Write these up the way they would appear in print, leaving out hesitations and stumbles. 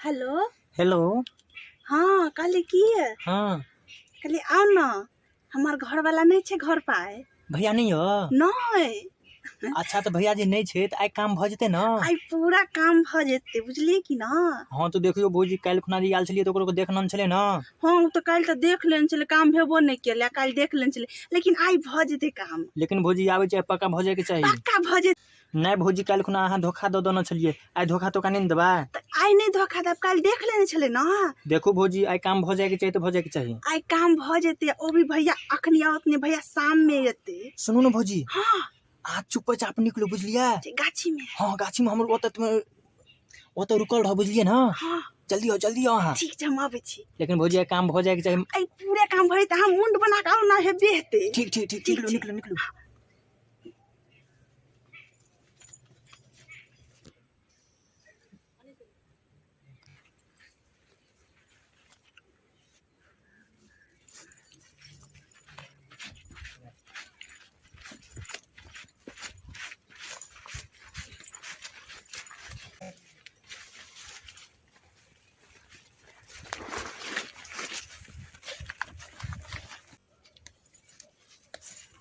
Hello. Hello. हँ, कहली की, हँ, कहली आउ ने, हमर घरवाला नहि छै घर पर आइ। भैया नहि यऽ? नहि। अच्छा, तऽ भैया जे नहि छै तऽ आइ काम भऽ जेतै ने? आइ पूरा काम भऽ जेतै, बुझलियै कि न? हँ, तऽ देखियौ भौजी, काल्हि खुना जे आयल छलियै तऽ ओकरो देखना छलै ने। हँ, ओ तऽ काल्हि तऽ देख लेने छलै, काम भेबो नहि केलै, काल्हि देख लेने छलै, लेकिन आइ भऽ जेतै काम। लेकिन भौजी, आबै छै, पक्का भऽ जायके चाही। पक्का भऽ जेतै। नहि भौजी, काल्हि खुना अहाँ धोखा दऽ देने छलियै, आइ धोखा तोखा नहि ने देबै? तऽ आइ नहि धोखा देब, काल्हि देख लेने छलै ने। देखू भौजी, आइ काम भऽ जायके चाही तऽ भऽ जायके चाही। आइ काम भऽ जेतै। ओ भी भैया अखनी आओत नहि, भैया शाममे एतै। सुनू ने भौजी। हँ। अहाँ चुपेचाप निकलू, बुझलियै? गाछीमे। हँ, गाछीमे हमर ओतऽ ओतऽ रुकल रह, बुझलियै ने? हँ। जल्दी आउ, जल्दी आउ अहाँ। ठीक छै, हम अबै छी। लेकिन भौजी, आइ काम भऽ जायके चाही। आइ पूरे काम भऽ जेतै, अहाँ मुंड बना कऽ आउ ने, हेबे हेतै। ठीक ठीक ठीक। ठीक निकलू। छै। निकलू, निकलू।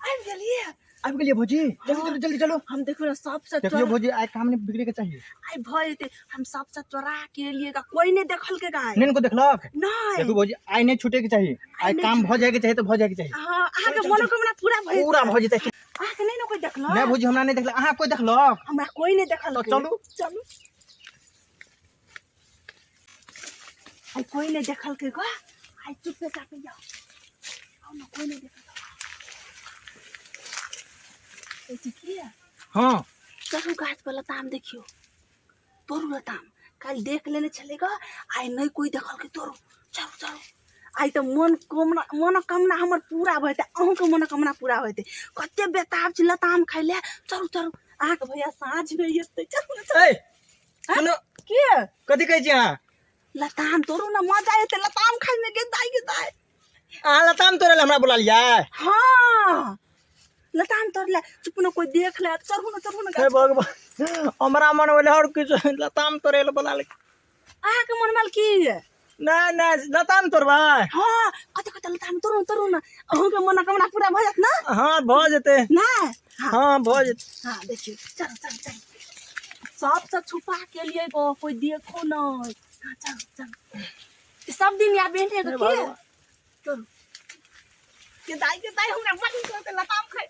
आबि गेलियै। आबि गेलियै भौजी? जल्दी चलू, जल्दी चलू। हम देखियौ ने सबसँ देखियौ चोरा भौजी, आइ काम नहि बिगड़ैके चाही। आइ भऽ जेतै। हम सबसँ चोरा के एलियै गा, कोई नहि देखलकै गा। नहि ने कोइ देखलक? नहि। देखू भौजी, आइ नहि छूटैके चाही। आइ नहि। काम भऽ जायके चाही तऽ भऽ जायके चाही। हँ, अहाँके मनोकामना पूरा भऽ जेतै। पूरा भऽ जेतै। अहाँके नहि ने कोई देखलक? नहि भौजी, हमरा नहि देखलक। अहाँ कोइ देखलक? हमरा कोई नहि देखलक। तऽ चलू। चलू, आइ कोई नहि देखलकै गा, आइ चुपे चापे जाओ, आउ ने, कोई नहि देखलक। कहै छी की, हँ। चढ़ू गाछ पर, लताम देखियौ, तोड़ू लताम। काल्हि देख लेने छलै गा, आइ नहि कोई देखलकै, तोड़ू, चलू चलू। आइ तऽ मन कामना, मनोकामना हमर पूरा भऽ जेतै, अहूँके मनोकामना पूरा भऽ जेतै। कते बेताब छी लताम खाय लए। चलू चलू, अहाँके भैया साँझमे एतै, चलू ने, चलू। ए सुनू। के? कथी कहै छी अहाँ? लताम तोड़ू ने, मजा एतै लताम खायमे। गे दाइ, गे दाइ। अहाँ लताम तोड़ै लए हमरा बोला लियै? हँ, लताम तोड़ले, चुप न, कोई देख ले, चढ़ू ने, चढ़ू ने हे गाछ। भगवान, हमरा मन भेलै आओर किछु, लताम तोड़ै लए बोला ले। अहाँके मन भेल की? नहि नहि, लताम तोड़बै। हँ, कते कते लताम तोड़ू ने, तोड़ू ने, अहूँके मनोकामना पूरा भऽ जायत ने। हँ, भऽ जेतै। नहि, हँ। हँ, भऽ जेतै। हाँ देखियौ, चलो चलो चलो, सबसँ छुपा के लिए गो, कोई देखो नहीं। हाँ, चलो चलो, सब दिन या बेटे हे के भगवान। चलो के दाई, के दाई, हमरा बड़ी करते लताम खाइ।